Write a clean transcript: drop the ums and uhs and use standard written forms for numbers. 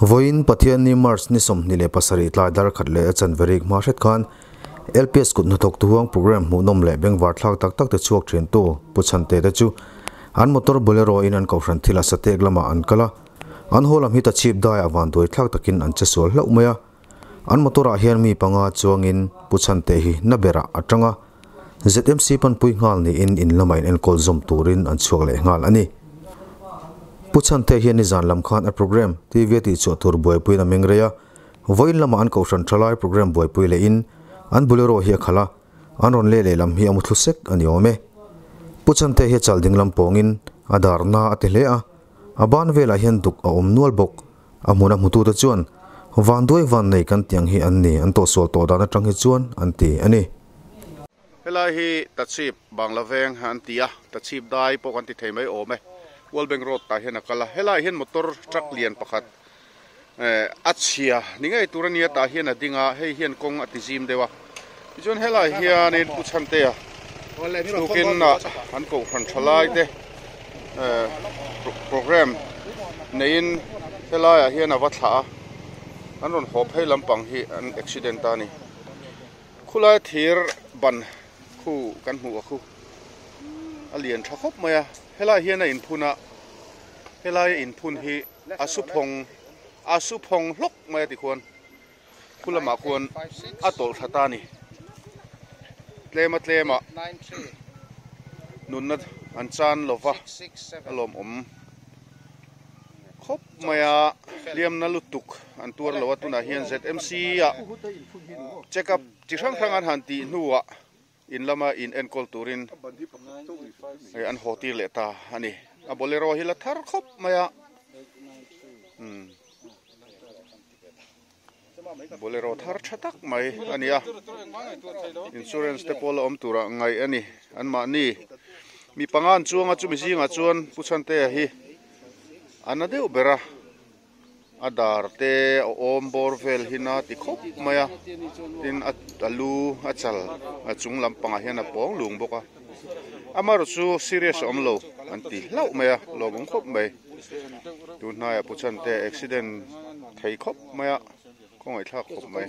Vawiin Pathianni March ni 27 tlai dar khat leh a chanve rik hma hret khan LPS kut hnathawk tuhuang programme hmuhnawm leh bengvar thlak tak tak te chhuak thintu Pu Chhante te chu an motor Bolero in an kohhran thil a satek lamah an kal a, an haw lam hi tachhip daiah vanduai thlak takin an che sual hlauh mai a. An motor ah hian mi panga chuangin Pu Chhante hi na berah a tang a, ZMC panpui nghal niin in lamah in enkawl zawm turin an chhuak leh nghal a ni. Pu Chhante hian nizan lam khan a programme TV a tihchhuah tur buaipuiin a meng rei a, vawiin lamah an kohhran thalai programme buaipui lehin an Bolero hi a khalh a, an rawn leh lehlam hi a muthlu sek a ni awm e. Pu Chhante hi a chal dinglam pawngin a darna a ti hle a, a ban velah hian duk a awm nual bawk. A hmun a hmutute chuan, Vanduai van nei kan tiang hi an ni, an tawhsual tawh dan atang hi chuan an ti a ni. Helai hi Tachhip Bangla veng an ti a, Tachhip dai pawh kan ti thei mai awm e. World Bank Road tah hian a kal a, helai hian motor truck lian pakhat a chhia ni ngei tur a nia tah hian a ding a, hei hian kawng a ti zim deuh a. Tichuan helai hianin Pu Chhantea tukin ah an kohhran tha lai te programme neiin helaiah hian a va thlah a, an rawn haw phei lampang hi an accident a ni. Khulai thir ban khu kan hmuh a khu a lian tha khawp mai a, helai hian a inphun a, helai a inphun hi a su phawng a su phawng hlawk mai a tikhuan. Khu lamah khuan a tawlh thla ta a ni. Tlema tlema nunna an chan lova a lawmawm khawp mai a, hliamna lutuk an tuar lo a, tunah hian ZMC ah check up chi hrang hrang an han tih hnuah in lama in enkawl turin an haw tir leh ta a ni. A bolero hi la thar khawp mai a. Bolero thar tha tak mai a ni a, insurance te pawh la awm turah ngaih a ni. Anmahni mi panga an chuang a, chumi zingah chuan Pu Chhantea hi a na deuh ber a, a dar te a awm bawr vel hi na ti khawp mai a, tin a lu a chal a chung lampangah hian a pawng lung bawk a, amaherawh chu serious a awm lo an ti hlauh mai a, lawmawm khawp mai. Tun hnaiah Pu Chhante accident thei khawp mai a, khawngaih thlak khawp mai.